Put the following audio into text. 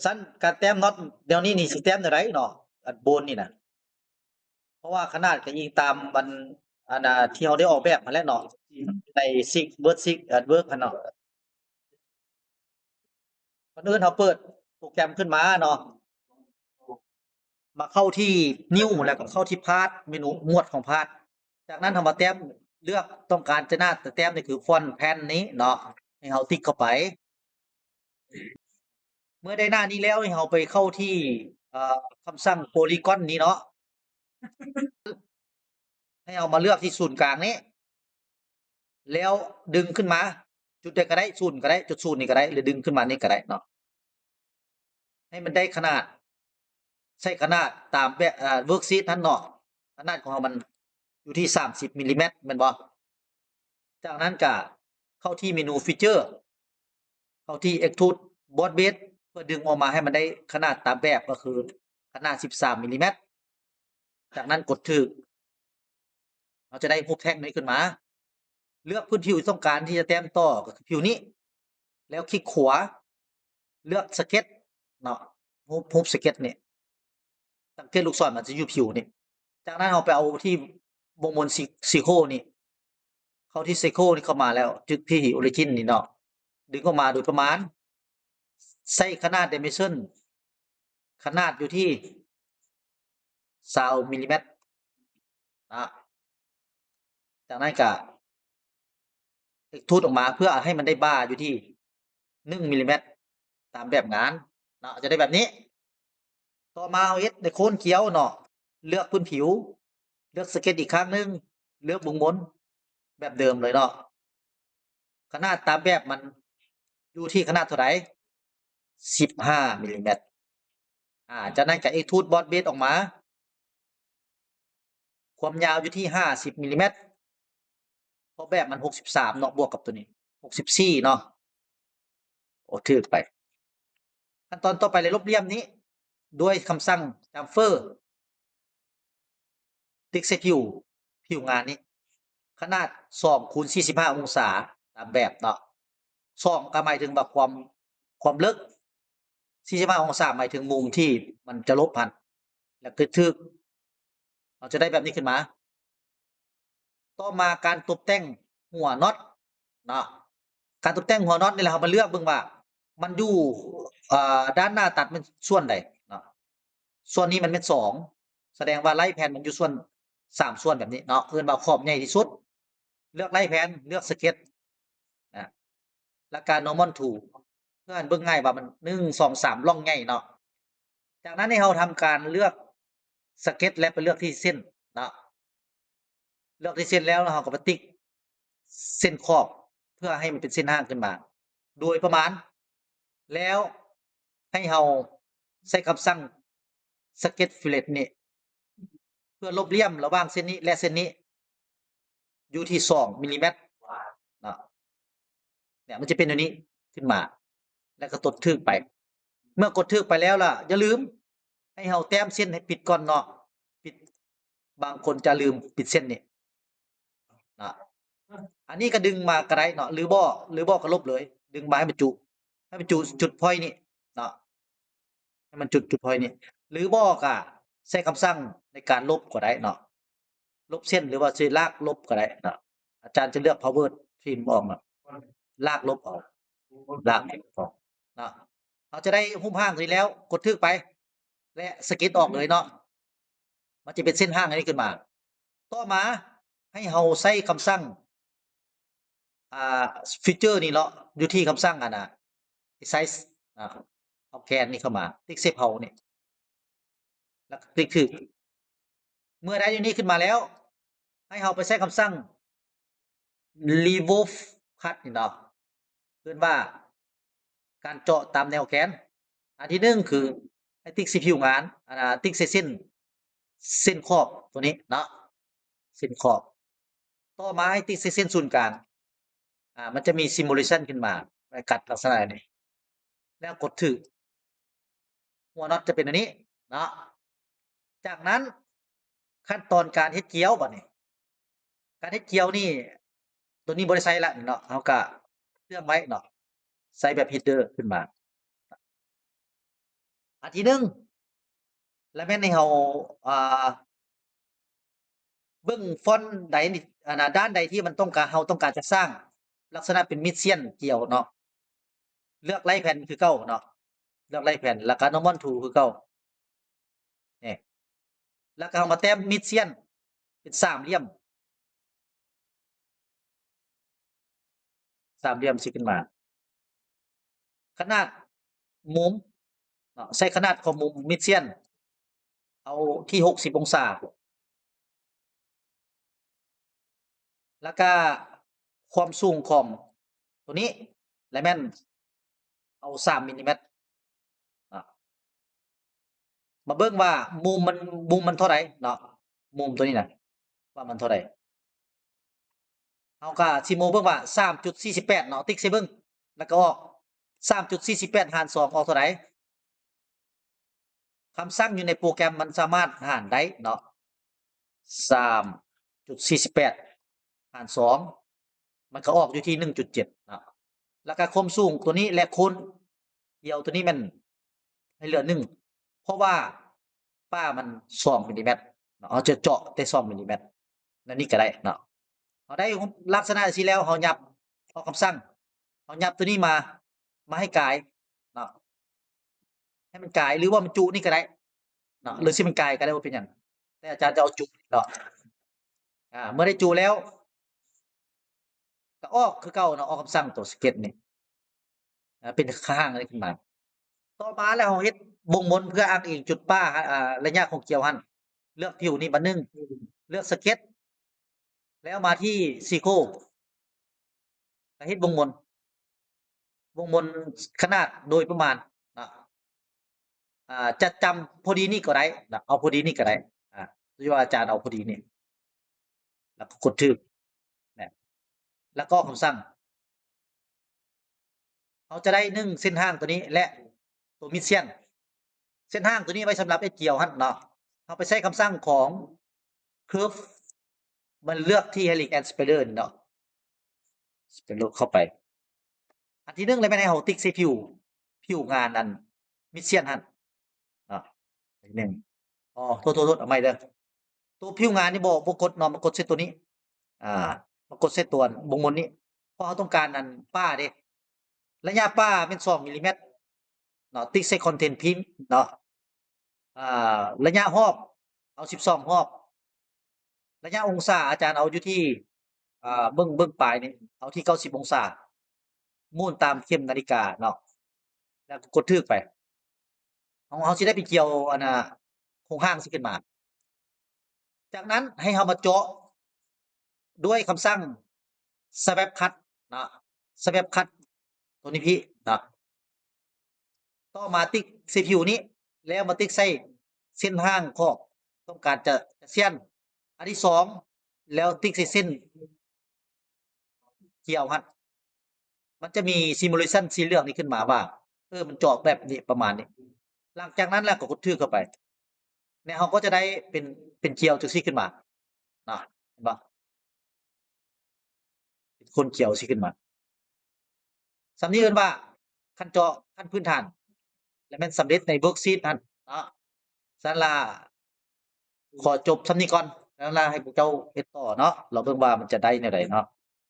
ຊັ້ນການແຕ້ມນັອດແນວນີ້ນີ້ຊິແຕ້ມແນວໃດເນາະ ອັນໂບນນີ້ນະ? ເພາະວ່າຂະໜາດກໍອີງຕາມອັນ ອັນ ອ່າ ທີ່ເຮົາໄດ້ອອກແບບຫັ້ນແຫຼະເນາະ ໃນຊິກ ເວີດຊິກ ອັນເວີກຫັ້ນເນາະ. ກ່ອນອື່ນເຮົາເປີດໂປຣແກຣມຂຶ້ນມາເນາະ ມາເຂົ້າທີ່ New ແລ້ວກໍເຂົ້າທີ່ Path ເມນູໝວດຂອງ Path. ຈາກນັ້ນເຮົາມາແຕ້ມ ເລືອກຕ້ອງການຈະໜ້າແຕ້ມ ນີ້ຄືຟອນແພນນີ້ເນາະ ໃຫ້ເຮົາຕິກເຂົ້າໄປ. ເມື່ອໄດ້ໜ້ານີ້ແລ້ວ ໃຫ້ເຮົາໄປເຂົ້າທີ່ ເອີ ຄຳສັ່ງໂພລີກອນນີ້ເນາະ ໃຫ້ເຮົາມາເລືອກທີ່ສູນກາງນີ້ ແລ້ວດຶງຂຶ້ນມາ ຈຸດໃດກໍໄດ້ ສູນກໍໄດ້ ຈຸດສູນນີ້ກໍໄດ້ ຫຼືດຶງຂຶ້ນມານີ້ກໍໄດ້ເນາະ ໃຫ້ມັນໄດ້ຂະໜາດ ໃສ່ຂະໜາດຕາມແບບ ເອີ ເວີກຊີດຫັ້ນເນາະ. ຂະໜາດຂອງເຮົາມັນຢູ່ທີ່ສາມສິບມິລລີແມັດແມ່ນບໍ່? ຈາກນັ້ນກະເຂົ້າທີ່ເມນູຟີເຈີ ເຂົ້າທີ່ Extrude Boss Base ເພື່ອດຶງອອກມາໃຫ້ມັນໄດ້ຂະໜາດຕາມແບບ ກໍຄືຂະໜາດສິບສາມມິລລີແມັດ. ຈາກນັ້ນກົດຖືກ ເຮົາຈະໄດ້ຮູບແທ່ງນີ້ຂຶ້ນມາ. ເລືອກພື້ນຜິວທີ່ຕ້ອງການທີ່ຈະແຕ້ມຕໍ່ ກໍຄືຜິວນີ້ ແລ້ວຄລິກຂວາ ເລືອກ Sketch ເນາະ ຮູບ ຮູບ Sketch ນີ້ ສັງເກດລູກສອນມັນຈະຢູ່ຜິວນີ້. ຈາກນັ້ນເຮົາໄປເອົາທີ່ວົງມົນ Circle ນີ້ ເຂົ້າທີ່ Circle ນີ້ເຂົ້າມາແລ້ວ ຈຶກທີ່ Origin ນີ້ເນາະ ດຶງອອກມາໂດຍປະມານ ໃສ່ຂະໜາດ Dimension ຂະໜາດຢູ່ທີ່ຊາວມິລລີແມັດນະ. ຈາກນັ້ນກະ Extrude ອອກມາ ເພື່ອໃຫ້ມັນໄດ້ບ່າຢູ່ທີ່ໜຶ່ງມິລລີແມັດ ຕາມແບບງານເນາະ ຈະໄດ້ແບບນີ້. ຕໍ່ມາເຮົາເຮັດໃນໂຄນຂຽວເນາະ ເລືອກພື້ນຜິວ ເລືອກ Sketch ອີກຄັ້ງໜຶ່ງ ເລືອກວົງມົນ ແບບເດີມເລີຍເນາະ. ຂະໜາດຕາມແບບມັນຢູ່ທີ່ຂະໜາດເທົ່າໃດ? ສິບຫ້າມິລລີແມັດ. ອາ ຈາກນັ້ນກໍ Extrude Boss Base ອອກມາ ຄວາມຍາວຢູ່ທີ່ຫ້າສິບມິລລີແມັດ ເພາະແບບມັນຫົກສິບສາມເນາະ ບວກກັບຕົວນີ້ຫົກສິບສີ່ເນາະ. ໂອ ຖືກໄປ. ຂັ້ນຕອນຕໍ່ໄປເລີຍ ລົບຫຼ່ຽມນີ້ດ້ວຍຄຳສັ່ງ Chamfer ຕິກໃສ່ຜິວ ຜິວງານນີ້ ຂະໜາດສອງຄູນສີ່ສິບຫ້າອົງສາ ຕາມແບບເນາະ. ສອງກໍໝາຍເຖິງວ່າຄວາມ ຄວາມເລິກ ສີ່ສິບຫ້າອົງສາ ໝາຍເຖິງມຸມທີ່ມັນຈະລົບຫັ້ນ ແລ້ວກໍຖືກ ເຮົາຈະໄດ້ແບບນີ້ຂຶ້ນມາ. ຕໍ່ມາການຕົບແຕ່ງຫົວນັອດເນາະ ການຕົບແຕ່ງຫົວນັອດນີ້ແຫຼະ ເຮົາມາເລືອກເບິ່ງວ່າມັນຢູ່ ເອີ ດ້ານໜ້າຕັດແມ່ນສ່ວນໃດເນາະ. ສ່ວນນີ້ມັນແມ່ນສອງ ສະແດງວ່າໄລ່ແຜ່ນມັນຢູ່ສ່ວນ ສາມສ່ວນແບບນີ້ເນາະ ເອີ້ນວ່າຂອບໃຫຍ່ທີ່ສຸດ. ເລືອກໄລ່ແຜ່ນ ເລືອກ Sketch ນະ ແລ້ວກະ Normal Tool ເພື່ອໃຫ້ເບິ່ງງ່າຍວ່າມັນ ໜຶ່ງ ສອງ ສາມ ຮ່ອງໃຫຍ່ເນາະ. ຈາກນັ້ນໃຫ້ເຮົາທຳການເລືອກ Sketch ແລະໄປເລືອກທີ່ເສັ້ນເນາະ. ເລືອກທີ່ເສັ້ນແລ້ວ ເຮົາກໍໄປຕິກເສັ້ນຂອບ ເພື່ອໃຫ້ມັນເປັນເສັ້ນຮ່າງຂຶ້ນມາ ໂດຍປະມານ ແລ້ວໃຫ້ເຮົາໃຊ້ຄຳສັ່ງ Sketch Fillet ນີ້ ເພື່ອລົບຫຼ່ຽມລະຫວ່າງເສັ້ນນີ້ ແລະ ເສັ້ນນີ້ ຢູ່ທີ່ສອງມິລລີແມັດເນາະ. ເນຍ ມັນຈະເປັນແນວນີ້ຂຶ້ນມາ ແລ້ວກໍກົດຖືກໄປ. ເມື່ອກົດຖືກໄປແລ້ວລະ ຢ່າລືມໃຫ້ເຮົາແຕ້ມເສັ້ນໃຫ້ປິດກ່ອນເນາະ ປິດ ບາງຄົນຈະລືມປິດເສັ້ນນີ້ເນາະ. ອັນນີ້ກໍດຶງມາກໍໄດ້ເນາະ ຫຼືບໍ່ ຫຼືບໍ່ກໍລົບເລີຍ ດຶງມາໃຫ້ມັນຈຸ ໃຫ້ມັນຈຸຈຸດພອຍນີ້ເນາະ ໃຫ້ມັນຈຸດ ຈຸດພອຍນີ້ ຫຼືບໍ່ກໍໃຊ້ຄຳສັ່ງໃນການລົບກໍໄດ້ເນາະ. ລົບເສັ້ນ ຫຼືວ່າຊິລາກລົບກໍໄດ້ເນາະ. ອາຈານຈະເລືອກ Power Trim ອອກເນາະ ລາກລົບອອກ ລາກລົບອອກເນາະ. ເຮົາຈະໄດ້ຮູບຮ່າງຕົວນີ້ແລ້ວ ກົດຖືກໄປ ແລະ Sketch ອອກເລີຍເນາະ. ມັນຈະເປັນເສັ້ນຮ່າງອັນນີ້ຂຶ້ນມາ. ຕໍ່ມາໃຫ້ເຮົາໃຊ້ຄຳສັ່ງ ອ່າ Feature ນີ້ເນາະ ຢູ່ທີ່ຄຳສັ່ງອັນນ່າ Resize ນະ ເອົາແກນນີ້ເຂົ້າມາ ຕິກ Shape House ນີ້ ແລ້ວກໍຕິກຖືກ. ເມື່ອໄດ້ຢູ່ນີ້ຂຶ້ນມາແລ້ວ ໃຫ້ເຮົາໄປໃຊ້ຄຳສັ່ງ Revolve Cut ນີ້ເນາະ ເອີ້ນວ່າການເຈາະຕາມແນວແກນ. ອັນທີໜຶ່ງຄືໃຫ້ຕິກໃສ່ຜິວງານ ອັນ ຕິກໃສ່ເສັ້ນ ເສັ້ນຂອບຕົວນີ້ເນາະ ເສັ້ນຂອບ. ຕໍ່ມາໃຫ້ຕິກໃສ່ເສັ້ນສູນກາງ ອາ ມັນຈະມີ Simulation ຂຶ້ນມາ ໃຫ້ກັດລັກສະນະນີ້ ແລ້ວກົດຖືກ. ຫົວນັອດຈະເປັນອັນນີ້ເນາະ. ຈາກນັ້ນຂັ້ນຕອນການເຮັດກຽວ ບາດນີ້ ການເຮັດກຽວນີ້ ຕົວນີ້ບໍ່ໄດ້ໃຊ້ລະເນາະ ເຮົາກະເຊື່ອງໄວ້ເນາະ ໃຊ້ແບບ Header ຂຶ້ນມາ. ອັນທີໜຶ່ງ ລະແມ່ນໃຫ້ເຮົາ ອ່າ ເບິ່ງຟອນໃດ ອັນນ່າ ດ້ານໃດທີ່ມັນຕ້ອງການ ເຮົາຕ້ອງການຈະສ້າງລັກສະນະເປັນມິດຊ່ຽນກ່ຽວເນາະ ເລືອກໄລ່ແຜ່ນຄືເກົ່າເນາະ ເລືອກໄລ່ແຜ່ນ ແລ້ວກະ normal tool ຄືເກົ່າ ນີ້ ແລ້ວກະເຮົາມາແຕ້ມມິດຊ່ຽນເປັນສາມຫຼ່ຽມ ສາມຫຼ່ຽມຊິຂຶ້ນມາ ຂະໜາດມຸມເນາະ ໃສ່ຂະໜາດຂອງມຸມມິດຊ່ຽນ ເອົາທີ່ຫົກສິບອົງສາ ແລ້ວກະຄວາມສູງຂອງໂຕນີ້ ລະແມ່ນເອົາສາມມິນລີແມັດ ອ່າ ມາເບິ່ງວ່າມຸມມັນ ມຸມມັນເທົ່າໃດເນາະ ມຸມໂຕນີ້ນະ ວ່າມັນເທົ່າໃດ ເຮົາກະຊິມາເບິ່ງວ່າສາມຈຸດສີ່ສິບແປດເນາະ ຕິກໃສ່ເບິ່ງ ແລ້ວກະອອກ ສາມຈຸດສີ່ສິບແປດຫານສອງອອກເທົ່າໃດ? ຄຳສັ່ງຢູ່ໃນໂປຣແກຣມມັນສາມາດຫານໄດ້ເນາະ ສາມຈຸດສີ່ສິບແປດຫານສອງ ມັນກະອອກຢູ່ທີ່ໜຶ່ງຈຸດເຈັດເນາະ ແລ້ວກະຄວາມສູງໂຕນີ້ ແລະ ໂຄນກ່ຽວໂຕນີ້ແມ່ນໃຫ້ເຫຼືອໜຶ່ງ ເພາະວ່າປາມັນສອງມິນລີແມັດເນາະ ເຮົາຈະເຈາະແຕ່ສອງມິນລີແມັດ ແນວນີ້ກະໄດ້ເນາະ ເຮົາໄດ້ລັກສະນະຈັ່ງຊີ້ແລ້ວ ເຮົາຫຍັບ ອອກຄຳສັ່ງ ເຮົາຫຍັບໂຕນີ້ມາ ມາໃຫ້ກາຍເນາະ ໃຫ້ມັນກາຍ ຫຼືວ່າມັນຈຸນີ້ກະໄດ້ເນາະ ຫຼືຊິມັນກາຍກະໄດ້ ບໍ່ເປັນຫຍັງ ແຕ່ອາຈານຈະເອົາຈຸເນາະ ອ່າ ເມື່ອໄດ້ຈຸແລ້ວ ກະອອກຄືເກົ່າເນາະ ອອກຄຳສັ່ງໂຕສະເກັດນີ້ ອ່າ ເປັນຂ້າງນີ້ຂຶ້ນມາ ຕໍ່ມາແລ້ວເຮົາເຮັດບົ່ງມົນເພື່ອອ້າງອີງຈຸດປ້າ ອ່າ ໄລຍະຂອງກ່ຽວຫັ້ນ ເລືອກພິວນີ້ບາດໜຶ່ງ ເລືອກສະເກັດ ແລ້ວມາທີ່ຊີໂຄ ກະເຮັດວົງມົນ ວົງມົນຂະໜາດໂດຍປະມານເນາະ ອ່າ ຈະຈຳພໍດີນີ້ກໍໄດ້ເນາະ ເອົາພໍດີນີ້ກໍໄດ້ ອ່າ ຫຼືວ່າອາຈານເອົາພໍດີນີ້ ແລ້ວກໍກົດຖືກນະ ແລ້ວກໍຄຳສັ່ງ ເຮົາຈະໄດ້ໜຶ່ງເສັ້ນທາງໂຕນີ້ ແລະ ໂຕມິດຊ່ຽນ ເສັ້ນທາງໂຕນີ້ໄວ້ສຳລັບເຮັດກ່ຽວຫັ້ນເນາະ ເຮົາໄປໃຊ້ຄຳສັ່ງຂອງເຄີບ ມັນເລືອກທີ່ Helix and Spider ນີ້ເນາະ Spider ເຂົ້າໄປ ອັນທີໜຶ່ງເລີຍແມ່ນໃຫ້ເຮົາຕິກໃສ່ຜິວ ຜິວງານອັນມິດຊ່ຽນຫັ້ນເນາະ ອັນທີໜຶ່ງ ອໍ ໂທດໆໆ ເອົາໃໝ່ເດີ ໂຕຜິວງານນີ້ບໍ່ ບໍ່ກົດເນາະ ມາກົດໃສ່ໂຕນີ້ ອ່າ ມາກົດໃສ່ຕົວວົງມົນນີ້ ເພາະເຮົາຕ້ອງການອັນປ້າເດ້ ໄລຍະປ້າແມ່ນສອງມິນລີແມັດເນາະ ຕິກໃສ່ Content Pin ເນາະ ອ່າ ໄລຍະຮອບ ເອົາສິບສອງຮອບ ໄລຍະອົງສາອາຈານເອົາຢູ່ທີ່ ອ່າ ເບິ່ງ ເບິ່ງປາຍນີ້ ເອົາທີ່ເກົ້າສິບອົງສາ ໝູນຕາມເຂັມນາລິກາເນາະ ແລ້ວກໍກົດຖືກໄປ ເຮົາ ເຮົາຊິໄດ້ໄປກ່ຽວອັນນ່າ ໂຄງຮ່າງຊິຂຶ້ນມາ ຈາກນັ້ນໃຫ້ເຮົາມາເຈາະດ້ວຍຄຳສັ່ງ Swap Cut ເນາະ Swap Cut ໂຕນີ້ພີ້ເນາະ ຕໍ່ມາຕິກໃສ່ຜິວນີ້ ແລ້ວມາຕິກໃສ່ເສັ້ນທາງຂອບ ຕ້ອງການຈະ ຈະຊ່ຽນ ອັນທີສອງ ແລ້ວຕິກໃສ່ເສັ້ນກ່ຽວຫັ້ນ ມັນຈະມີ simulation ສີເຫຼືອງນີ້ຂຶ້ນມາວ່າ ເອີ ມັນຈອກແບບນີ້ ປະມານນີ້ ຫຼັງຈາກນັ້ນແລ້ວກໍກົດຖືກເຂົ້າໄປ ແລ້ວເຮົາກໍຈະໄດ້ເປັນ ເປັນກ່ຽວຈັ່ງຊີ້ຂຶ້ນມາເນາະ ເຫັນບໍ່? ເປັນໂຄນກ່ຽວຊີ້ຂຶ້ນມາ ສ່ຳນີ້ເອີ້ນວ່າຂັ້ນເຈາະ ຂັ້ນພື້ນຖານ ແລະ ແມ່ນສຳເລັດໃນ worksheet ຫັ້ນເນາະ ຊັ້ນລະ ຂໍຈົບສ່ຳນີ້ກ່ອນ ແລ້ວລະໃຫ້ພວກເຈົ້າເຮັດຕໍ່ເນາະ ລອງເບິ່ງວ່າມັນຈະໄດ້ແນວໃດເນາະ.